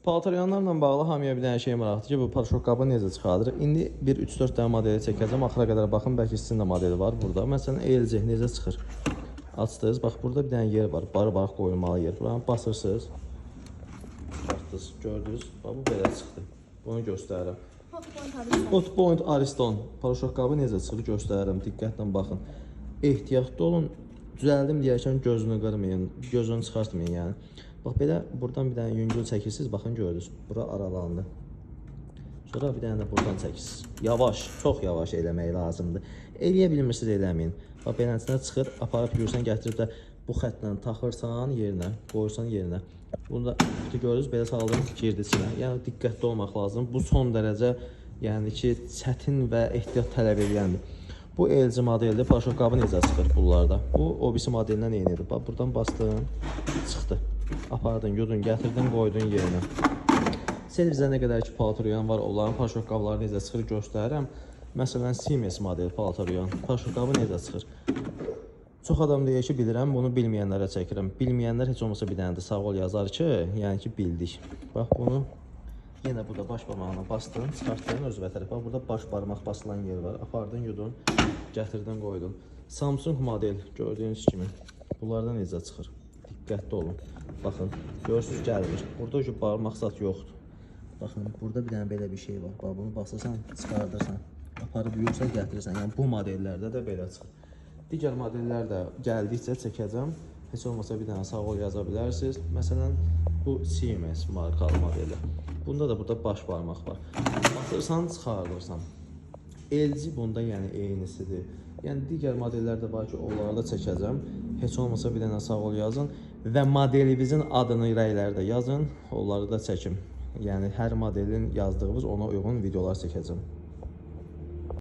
Paltaryanlarla bağlı hamıya bir dənə şey maraqlıdır ki, bu paraşok qabı necə çıxardır? İndi bir 3-4 dənə modeli çəkəcəm. Axıra qədər baxın, bəlkə sizin də modeli var burada. Məsələn, LG necə çıxır? Açdınız, bax burada bir dənə yer var. Barı-barı qoyulmalı yer. Buranı basırsınız. Çıxartdınız, gördünüz. Bax bu belə çıxdı. Bunu göstərirəm. Hotpoint Ariston. Hotpoint Ariston paraşok qabı necə çıxır göstərirəm. Diqqətlə baxın. Ehtiyatlı olun. Düzəldim deyərkən gözünü qırmayın, gözünü çıxartmayın yəni. Bax belə buradan bir dənə yüngül çəkirsiniz, baxın gördünüz. Bura aralandı. Sonra bir dənə də buradan çəkirsiniz. Yavaş, çox yavaş eləmək lazımdır. Eləyə bilmirsiniz, eləməyin. Bax beləsinə çıxır, aparıb yuyursan, gətirib də bu xəttlə taxırsan yerinə, qoyursan yerinə. Bunu da qutu görürüz, belə saldım, girdi içinə. Yəni diqqətli olmaq lazım. Bu son dərəcə, yəni ki, çətin və ehtiyat tələb edəndir. Bu LG modeldir. Paraşok qabı necə çıxır bunlarda? Bu o birisi modellə eynidir. Bax buradan bastın, çıxdı. Apardın, yudun, gətirdin, qoydun yerinə. Servizə nə qədər ki paltaryan var, onların paraşok qabları necə çıxır göstərirəm. Məsələn, Siemens model paltaryan paraşok qabı necə çıxır? Çox adam deyir ki, bilirəm, bunu bilməyənlərə çəkirəm. Bilməyənlər heç olmasa bir dənə də sağ ol yazar ki, yəni ki, bildik. Bax bunu yenə burada baş barmağına bastın, çıxartdın özü tərəfə. Bax burada baş barmaq basılan yer var. Apardın, yudun, gətirdin, qoydun. Samsung model gördüyünüz kimi bunlardan necə çıxır? Diqqətli olun. Baxın, görürsüz gəlmir. Burada ki barmaq zat yoxdur. Baxın, burada bir dənə belə bir şey var. Bax bunu basırsan, çıxardırsan. Aparıb yuyursan, gətirirsən. Yəni bu modellərdə də belə çıxır. Digər modellər də gəldikcə çəkəcəm. Heç olmasa bir dənə sağ ol yaza bilərsiniz. Məsələn, bu Siemens markalı modeli. Bunda da burada baş barmaq var. Basırsan, çıxardırsan. LG bunda yəni eynisidir. Yəni digər modellər də var ki, onları da çəkəcəm. Heç olmasa bir dənə sağ ol yazın və modelinizin adını rəylərdə yazın, onları da çəkim. Yəni hər modelin yazdığımız ona uyğun videolar çəkəcəm.